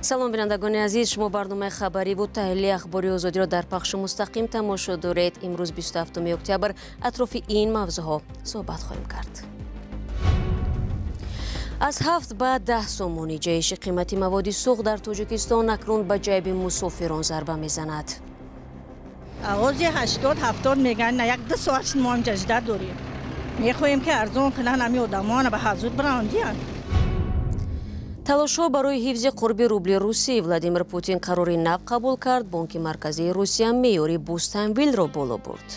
Салом, бинандагони азиз. Шумо барномаи хабарӣ ва таҳлили ахбори Озодиро дар пахши мустақим тамошо доред. Имрӯз 27 октябр атрофи ин мавзӯъҳо суҳбат хоҳем кард. Аз 7 ба 10 сомонӣ ҷаҳиши қимати маводи сӯхт дар Тоҷикистон акнун ба ҷайби мусофирон зарба мезанад. Оғози 80-70 мегӯянд, на як ду соат мо ҳам ҷажда дорем. Мехоҳем, ки арзон кунанд, ҳамин одамона ба ҳазур биранд диҳанд. Талошҳо барои ҳифзи қурби рубли русӣ. Владимир Путин қарори нав қабул кард. Бонки марказии Русия меъёри бозтамвилро боло бурд.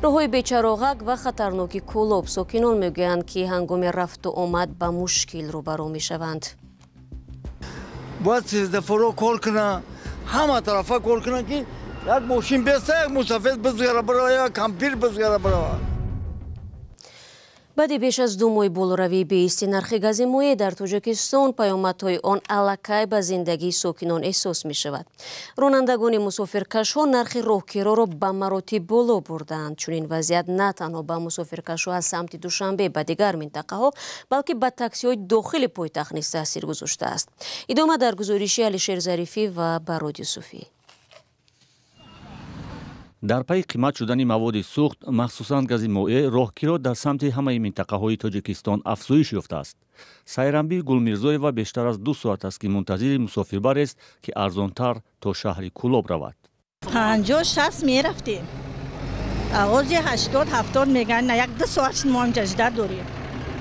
Роҳҳои бечароғак ва хатарноки Кӯлоб. Сокинон мегӯянд, ки ҳангоми рафту омад ба мушкил рӯбарӯ мешаванд. Бояд светофорҳо кор кунанд, ҳама тарафа кор кунанд, ки як мошин беста, як мусофир бизгара барава, як кампир бизгара барава. Баъди беш аз 2 моҳи болоравии беисти нархи гази моеъ дар Тоҷикистон, паёмадҳои он аллакай ба зиндагии сокинон эҳсос мешавад. Ронандагони мусофиркашҳо нархи роҳкироро ба маротиб боло бурдаанд. Чунин вазъият на танҳо ба мусофиркашҳо аз самти Душанбе ба дигар минтақаҳо, балки ба таксиҳои дохили пойтахт низ таъсир гузоштааст. Идома дар гузориши Алишер Зарифӣ ва Барод Юсуфӣ. Дар пайи қимат шудани маводи сӯхт, махсусан гази моеъ, роҳкиро дар самти ҳамаи минтақаҳои Тоҷикистон афзоиш ёфтааст. Сайрамбӣ Гулмирзоева бештар аз 2 соат аст, ки мунтазири мусофирбарест, ки арзонтар то шаҳри Кӯлоб равад. 50-60 мерафтем. Оғози 80-70 мегӯянд, на як ду соат мо ҳам ҷажда дорем.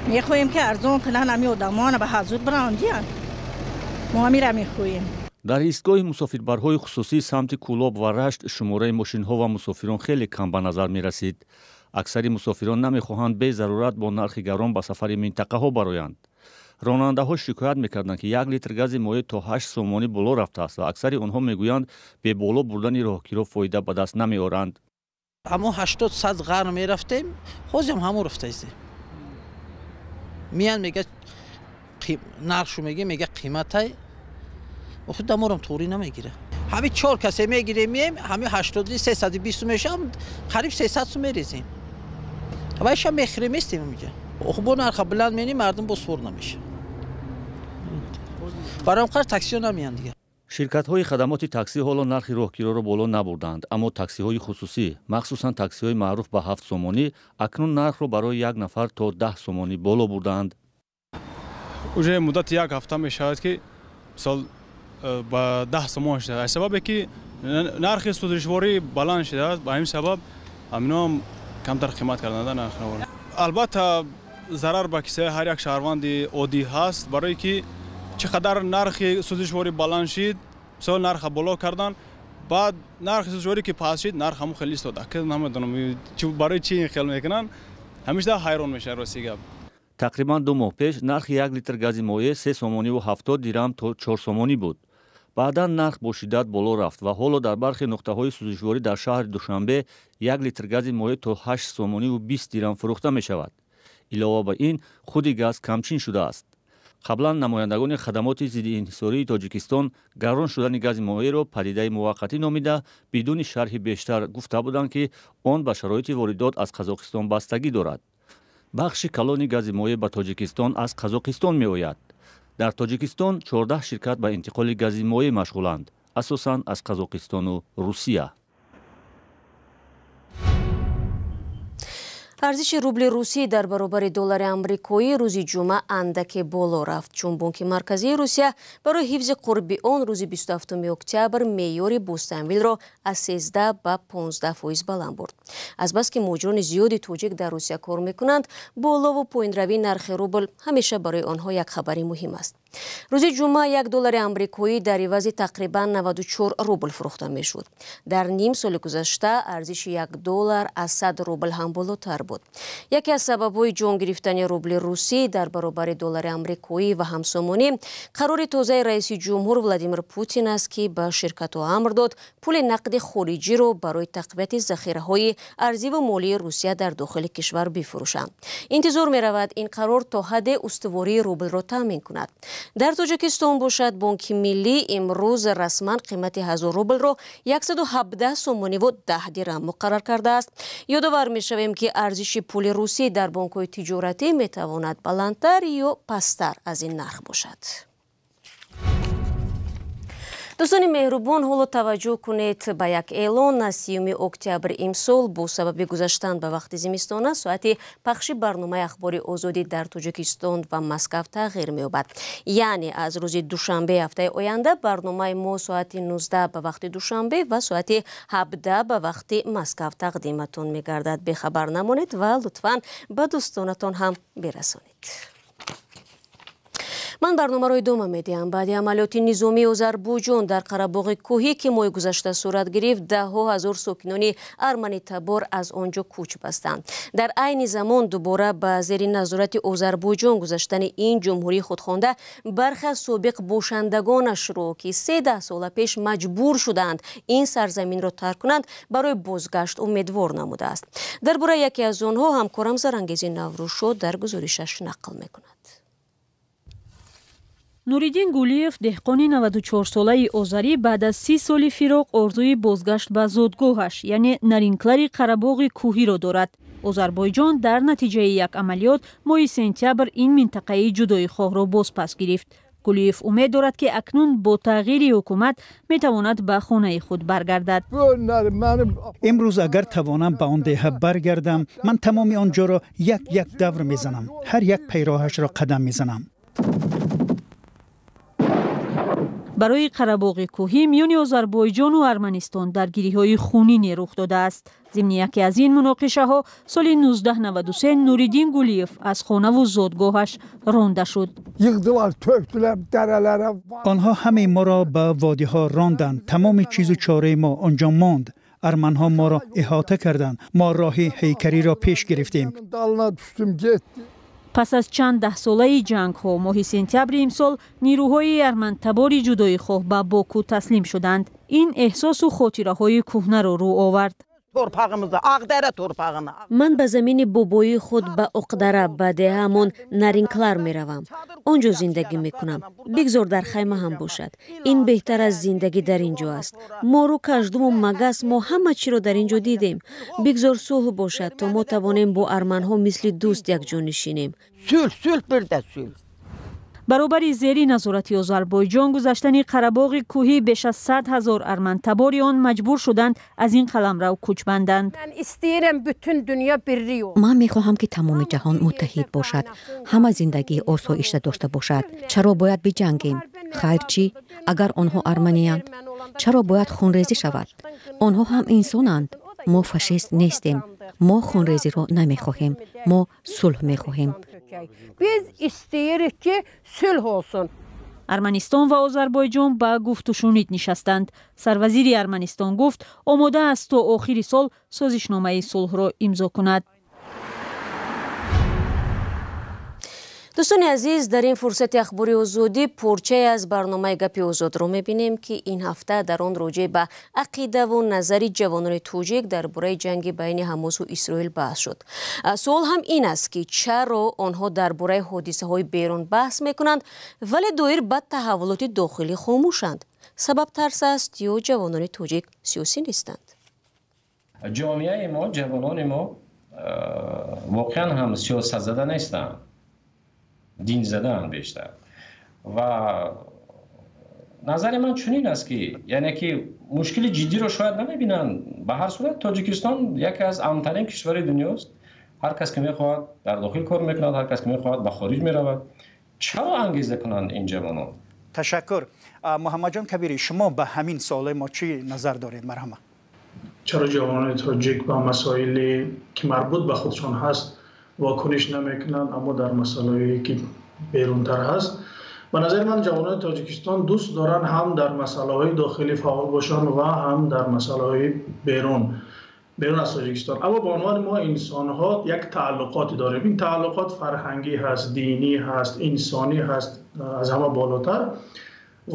Мехоҳем, ки арзон кунанд, ҳамин одамона ба ҳазур биранд диҳанд. Мо ҳамира мехоҳем. Дар истгоҳи мусофирбарҳои хусусии самти Кӯлоб ва Рашт шумораи мошинҳо ва мусофирон хеле кам ба назар мерасид. Аксари мусофирон намехоҳанд безарурат бо нархи гарон ба сафари минтақаҳо бароянд. Ронандаҳо шикоят мекарданд, ки 1 литр гази моеъ то 8 сомонӣ боло рафтааст ва аксари онҳо мегӯянд, беболо бурдани роҳкиро фоида ба даст намеоранд. Ҳамон 80-100 ғар мерафтем, ҳозирам ҳамон рафтаистем. Меянд, мега нархшу мега қиматай. Худ даморам туғри намегира. Ҳамин 4 касе мегирем, меем, ҳамин 80 320 мешавам, қариб 300 сум мерезем. Вайша мехӯрем, местем инҷа. Охо бо нарха баланд менӣ, мардум бо сур намеша. Барои қар таксиҳо намеянд дигар. Ширкатҳои хадамоти таксӣ ҳоло нархи роҳкироро боло набурданд, аммо таксиҳои хусусӣ, махсусан таксиҳои маъруф ба 7 сомонӣ, акнун нархро барои як нафар то 10 сомонӣ боло бурдаанд. Уже муддати як ҳафта мешавад, ки мисол ба 10 сомон шудааст. Аз сабабе ки нархи сӯзишворӣ баланд шудааст, ба ҳамин сабаб ҳаминоам камтар қимат карданд нархро. Албатта, зарар ба кисаи ҳар як шаҳрванди оддӣ ҳаст, барое ки чӣ қадар нархи сӯзишворӣ баланд шид, мисол нарха боло кардан, баъд нархи сӯзишворӣ ки паст шид, нарх ҳамон хеле истод. Намедонам барои чӣ ин хел мекунанд, ҳамеша ҳайрон мешавад, рости гап. Тақрибан 2 моҳ пеш нархи 1 литр гази моеъ 3 сомониву 70 дирам то 4 сомонӣ буд. Баъдан нарх бо шиддат боло рафт ва ҳоло дар бархе нуқтаҳои сӯзишворӣ дар шаҳри Душанбе 1 литр гази моеъ то 8 сомониву 20 дирам фурӯхта мешавад. Илова ба ин, худи газ камчин шудааст. Қаблан намояндагони хадамоти зиддиинҳисории Тоҷикистон гарон шудани гази моеъро падидаи муваққатӣ номида, бидуни шарҳи бештар гуфта буданд, ки он ба шароити воридот аз Қазоқистон бастагӣ дорад. Бахши калони гази моеъ ба Тоҷикистон аз Қазоқистон меояд. Дар Тоҷикистон 14 ширкат ба интиқоли гази моеъ машғуланд, асосан аз Қазоқистону Русия. Арзиши рубли русӣ дар баробари доллари амрикоӣ рӯзи ҷумъа андаке боло рафт, чун Бонки марказии Русия барои ҳифзи қурби он рӯзи 27 октябр меъёри бозтамвилро аз 13 ба 15% баланд бурд. Азбаски муҳоҷирони зиёди тоҷик дар Русия кор мекунанд, болову поинравии нархи рубл ҳамеша барои онҳо як хабари муҳим аст. Рӯзи ҷумъа 1 доллари амрикоӣ дар ивази тақрибан 94 рубл фурӯхта мешуд. Дар ним соли гузашта арзиши 1 доллар аз 100 рубл ҳам болотар буд. Яке аз сабабҳои ҷон гирифтани рубли русӣ дар баробари доллари амрикоӣ ва ҳамсомонӣ қарори тозаи раиси ҷумҳур Владимир Путин аст, ки ба ширкатҳо амр дод пули нақди хориҷиро барои тақвияти захираҳои арзиву молии Русия дар дохили кишвар бифурӯшанд. Интизор меравад, ин қарор то ҳадде устувории рублро таъмин кунад. Дар Тоҷикистон бошад, Бонки миллӣ имрӯз расман қимати 1000 рублро 117 сомониву 10 дирам муқаррар кардааст. Ёдовар мешавем, ки арзиши пули русӣ дар бонкҳои тиҷоратӣ метавонад баландтар ё пасттар аз ин нарх бошад. Дӯстони меҳрубон, ҳоло таваҷҷӯҳ кунед ба як эълон. Аз 30 октябри имсол бо сабаби гузаштан ба вақти зимистона соати пахши барномаи Ахбори Озодӣ дар Тоҷикистон ва Москав тағйир меёбад. Яъне аз рӯзи душанбе ҳафтаи оянда барномаи мо соати 19 ба вақти Душанбе ва соати 17 ба вақти Москав тақдиматон мегардад. Бехабар намонед ва лутфан ба дӯстонатон ҳам бирасонед. Ман барномаро идома медиҳам. Баъди амалиёти низомии Озарбойҷон дар Қарабоғи кӯҳӣ, ки моҳи гузашта сурат гирифт, даҳҳо ҳазор сокинони арманитабор аз он ҷо кӯч бастанд. Дар айни замон дубора ба зери назорати Озарбойҷон гузаштани ин ҷумҳурии худхонда бархе аз собиқ бошандагонашро, ки 13 сола пеш маҷбур шуданд ин сарзаминро тарк кунанд, барои бозгашт умедвор намудааст. Дар бораи яке аз онҳо ҳамкорам Зарангези Наврӯзшо дар гузоришаш нақл мекунад. Нуриддин Гулиев, деҳқони 94-солаи озарӣ, баъд аз 30 соли фироқ орзуи бозгашт ба зодгоҳаш, яъне Наринклари Қарабоғи кӯҳиро дорад. Озарбойҷон дар натиҷаи як амалиёт моҳи сентябр ин минтақаи ҷудоихоҳро бозпас гирифт. Гулиев умед дорад, ки акнун бо тағйири ҳукумат метавонад ба хонаи худ баргардад. Имрӯз агар тавонам ба он деҳа баргардам, ман тамоми он ҷоро як як давр мезанам, ҳар як пайроҳашро қадам мезанам. Барои Қарабоғи кӯҳӣ миёни Озарбойҷону Арманистон даргириҳои хунине рух додааст. Зимни яке аз ин муноқишаҳо соли 1993 Нуриддин Гулиев аз хонаву зодгоҳаш ронда шуд. Онҳо ҳамаи моро ба водиҳо ронданд. Тамоми чизу чораи мо он ҷо монд. Арманҳо моро иҳота карданд. Мо роҳи ҳайкариро пеш гирифтем. Пас аз чанд даҳсолаи ҷангҳо моҳи сентябри имсол нирӯҳои армантабори ҷудоихоҳ ба Боку таслим шуданд. Ин эҳсосу хотираҳои кӯҳнаро рӯ овард. Ман ба замини бобоии худ ба Оқдара, ба деҳаамон Наринклар меравам. Он ҷо зиндагӣ мекунам. Бигзор дар хайма ҳам бошад. Ин беҳтар аз зиндагӣ дар ин ҷо аст. Мору каждуму магас, мо ҳама чиро дар ин ҷо дидем. Бигзор сулҳ бошад, то мо тавонем бо арманҳо мисли дӯст якҷо нишинем. Баробари зери назорати Озарбойҷон гузаштани Қарабоғи кӯҳӣ беш аз 100 ҳазор армантабори он маҷбур шуданд аз ин қаламрав кӯч банданд. Ман мехоҳам, ки тамоми ҷаҳон муттаҳид бошад, ҳама зиндагии осоишта дошта бошад. Чаро бояд биҷангем? Хайр чӣ, агар онҳо арманиянд? Чаро бояд хунрезӣ шавад? Онҳо ҳам инсонанд. Мо фашист нестем. Мо хунрезиро намехоҳем. Мо сулҳ мехоҳем. Арманистон ва Озарбойҷон ба гуфтушунид нишастанд. Сарвазири Арманистон гуфт, омода аст то охири сол созишномаи сулҳро имзо кунад. Дӯстони азиз, дар ин фурсати Ахбори Озодӣ порчае аз барномаи Гапи Озодро мебинем, ки ин ҳафта дар он роҷеъ ба ақидаву назари ҷавонони тоҷик дар бораи ҷанги байни Ҳамосу Исроил баҳс шуд. Суол ҳам ин аст, ки чаро онҳо дар бораи ҳодисаҳои берун баҳс мекунанд, вале доир ба таҳаввулоти дохилӣ хомӯшанд. Сабаб тарс аст ё ҷавонони тоҷик сиёсӣ нестанд? Ҷомеаи мо, ҷавонони мо воқеан ҳам сиёсатзада нестанд, дин задаанд бештар. Ва назари ман чунин аст, ки яъне ки мушкили ҷиддиро шояд намебинанд. Ба ҳар сурат Тоҷикистон яке аз амнтарин кишвари дунёст. Ҳар кас ки мехоҳад дар дохил кор мекунад, ҳар кас ки мехоҳад ба хориҷ меравад. Чаро ангеза кунанд ин ҷавонон? Ташаккур. Муҳаммадҷон Кабирӣ, шумо ба ҳамин суоли мо чӣ назар доред? Марҳама. Чаро ҷавонони тоҷик ба масоиле ки марбут ба худшон ҳаст вокуниш намекунанд, аммо дар масъалаҳое ки берунтар ҳаст? Ба назари ман ҷавонони Тоҷикистон дӯст доранд ҳам дар масъалаҳои дохилӣ фаъол бошанд ва ҳам дар масъалаҳои берун аз Тоҷикистон. Аммо ба унвони мо инсонҳо як тааллуқоте дорем. Ин тааллуқот фарҳангӣ ҳаст, динӣ ҳаст, инсонӣ ҳаст, аз ҳама болотар.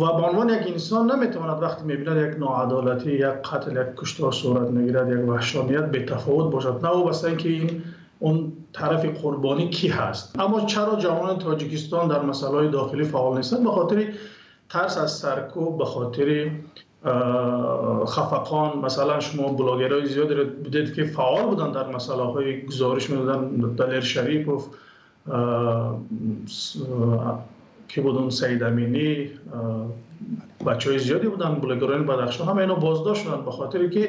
Ва ба унвони як инсон наметавонад вақте мебинад як ноадолатӣ, як қатл, як куштор сурат мегирад, як ваҳшоният бетафовут бошад, новобаста ин ки ин он тарафи қурбонӣ кӣ ҳаст. Аммо чаро ҷавонони Тоҷикистон дар масъалаҳои дохилӣ фаъол нестанд? Ба хотири тарс аз саркӯб, ба хотири хафақон. Масалан, шумо блогерҳои зиёдеро дидед, ки фаъол буданд дар масъалаҳои гузориш медоданд. Далер Шарипов, ки буданд, Саид Аминӣ, бачаҳои зиёде буданд, блогерони Бадахшон, ҳама инҳо боздошт шуданд ба хотире ки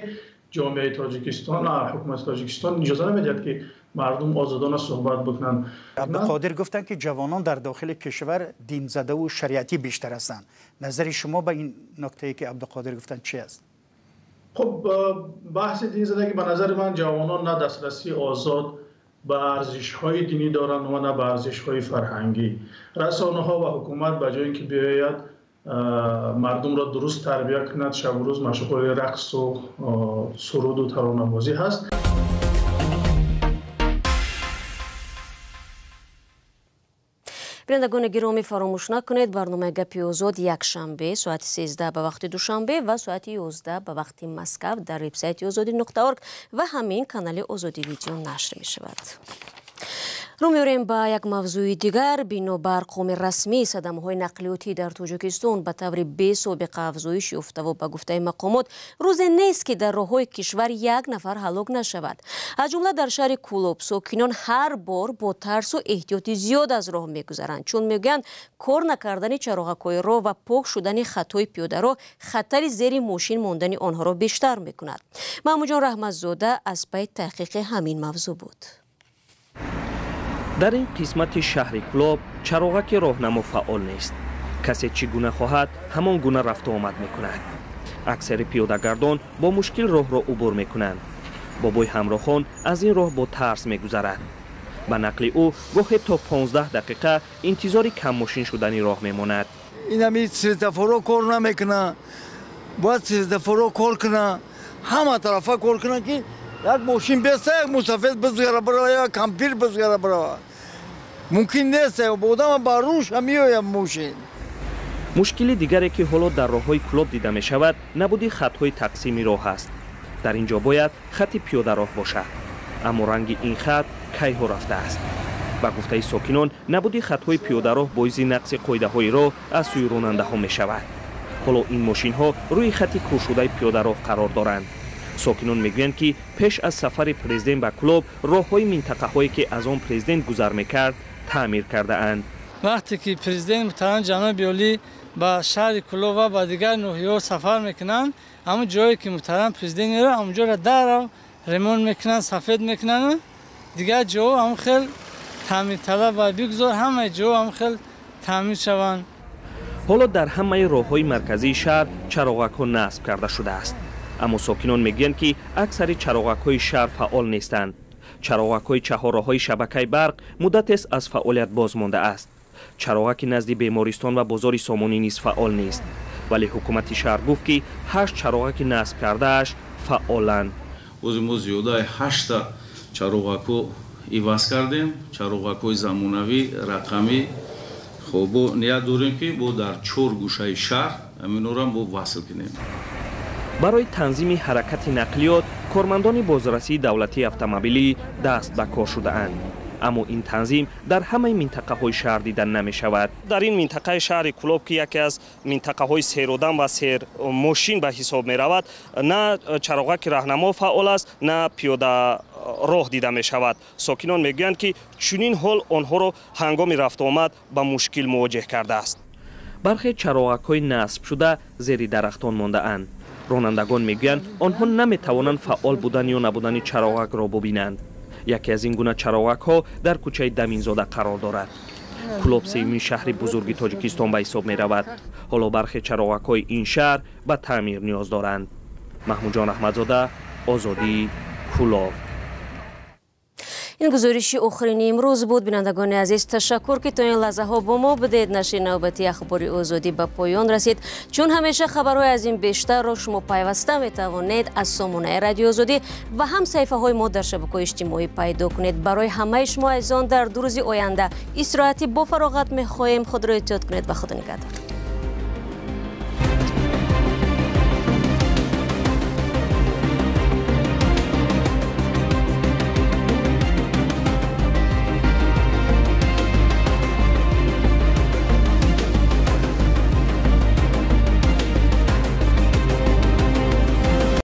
ҷомеаи Тоҷикистон, ҳукумати Тоҷикистон иҷоза намедиҳад ки мардум озодона суҳбат бикунанд. Абдуқодир гуфтанд ки ҷавонон дар дохили кишвар динзада ва шариатӣ бештар ҳастанд. Назари шумо ба ин нуктае ки Абдуқодир гуфтанд чи аст? Хуб, баҳси динзадагӣ ба назари ман ҷавонон на дастрасии озод ба арзишҳои динӣ доранд ва на ба арзишҳои фарҳангӣ. Расонаҳо ва ҳукумат ба ҷои инки биёяд мардумро дуруст тарбия кунад, шабу рӯз машғули рақсу суруду таронабозӣ ҳаст. Бинандагони гиромӣ, фаромӯш накунед, барномаи Гапи Озод якшанбе соати 13 ба вақти Душанбе ва соати 11 ба вақти Москав дар вебсайти озодӣ.орг ва ҳамин канали Озодӣ видео нашр мешавад. Рӯ меорем ба як мавзӯи дигар. Бино ба арқоми расмӣ, садамаҳои нақлиётӣ дар Тоҷикистон ба таври бесобиқа афзоиш ёфтаву ба гуфтаи мақомот рӯзе нест ки дар роҳҳои кишвар як нафар ҳалок нашавад. Аз ҷумла дар шаҳри Кӯлоб сокинон ҳар бор бо тарсу эҳтиёти зиёд аз роҳ мегузаранд, чун мегӯянд кор накардани чароғакҳои роҳ ва пок шудани хатҳои пиёдароҳ хатари зери мошин мондани онҳоро бештар мекунад. Маҳмудҷон Раҳматзода аз пайи таҳқиқи ҳамин мавзӯъ буд. Дар ин қисмати шаҳри Кӯлоб чароғаки роҳнамо фаъол нест. Касе чӣ гуна хоҳад, ҳамон гуна рафту омад мекунад. Аксари пиёдагардон бо мушкил роҳро убур мекунанд. Бобои ҳамроҳон аз ин роҳ бо тарс мегузарад. Ба нақли ӯ гоҳе то 15 дақиқа интизори каммошин шудани роҳ мемонад. Инами светофоро кор намекунад, бояд светофоро кор кунад, ҳама тарафа кор кунад ки як мошин беста, як мусофир бизгара барава, як кампир бизгара барава. Мумкин нест, одам ба рӯша меояд мошин. Мушкили дигаре ки ҳоло дар роҳҳои Кӯлоб дида мешавад, набуди хатҳои тақсими роҳ аст. Дар ин ҷо бояд хати пиёдароҳ бошад, аммо ранги ин хат кайҳо рафтааст. Ба гуфтаи сокинон, набуди хатҳои пиёдароҳ боиси нақси қоидаҳои роҳ аз сӯи ронандаҳо мешавад. Ҳоло ин мошинҳо рӯи хати кӯршудаи пиёдароҳ қарор доранд. Сокинон мегӯянд ки пеш аз сафари президент ба Кӯлоб роҳҳои минтақаҳое ки аз он президент гузар мекард таъмир кардаанд. Вақте ки президент муҳтарам ҷаноби олӣ ба шаҳри Кӯлоб ва ба дигар ноҳияҳо сафар мекунанд, ҳамон ҷое ки муҳтарам президент меравад, ҳамонҷоро дарав ремонт мекунанд, сафед мекунанд, дигар ҷоҳо ҳамон хел таъмирталаб ва бигузор ҳамаи ҷоҳо ҳамон хел таъмир шаванд. Ҳоло дар ҳамаи роҳҳои марказии шаҳр чароғакҳо насб карда шудааст. Аммо сокинон мегӯянд ки аксари чароғакҳои шаҳр фаъол нестанд. Чароғакҳои чаҳорроҳҳои шабакаи барқ муддатест аз фаъолият боз мондааст. Чароғаки назди бемористон ва бозори Сомонӣ низ фаъол нест. Вале ҳукумати шаҳр гуфт ки 8 чароғаки насб кардааш фаъоланд. Ози мо зиёдаи 8 чароғакҳо иваз кардем, чароғакҳои замонавӣ, рақамӣ. Хоб, бо ният дорем ки бо дар 4 гӯшаи шаҳр ҳаминҳоро бо васл кунем. Барои танзими ҳаракати нақлиёт кормандони бозрасии давлатии автомобилӣ даст ба кор шудаанд. Аммо ин танзим дар ҳамаи минтақаҳои шаҳр дида намешавад. Дар ин минтақаи шаҳри Кӯлоб ки яке аз минтақаҳои серодам ва сермошин ба ҳисоб меравад, на чароғаки раҳнамо фаъол аст, на пиёдароҳ дида мешавад. Сокинон мегӯянд ки чунин ҳол онҳоро ҳангоми рафтуомад ба мушкил мувоҷеҳ кардааст. Бархе чароғакҳои насбшуда зери дарахтон мондаанд. Ронандагон мегӯянд онҳо наметавонанд фаъол будан ё набудани чароғакро бубинанд. Яке аз ин гуна чароғакҳо дар кӯчаи Даминзода қарор дорад. Кӯлоб сеюмин шаҳри бузурги Тоҷикистон ба ҳисоб меравад. Ҳоло бархе чароғакҳои ин шаҳр ба таъмир ниёз доранд. Маҳмудҷон Раҳматзода, Озодӣ, Кӯлоб. Ин гузориши охирини имрӯз буд. Бинандагони азиз, ташаккур ки то ин лаҳзаҳо бо мо будед. Нашри навбатии Ахбори Озодӣ ба поён расид. Чун ҳамеша хабарҳои аз ин бештарро шумо пайваста метавонед аз сомонаи Радиои Озодӣ ва ҳам саҳифаҳои мо дар шабакаҳои иҷтимоӣ пайдо кунед. Барои ҳамаи шумо азизон дар 2 рӯзи оянда истироҳати бо фароғат мехоҳем. Худро эҳтиёт кунед ва Худо нигаҳдор.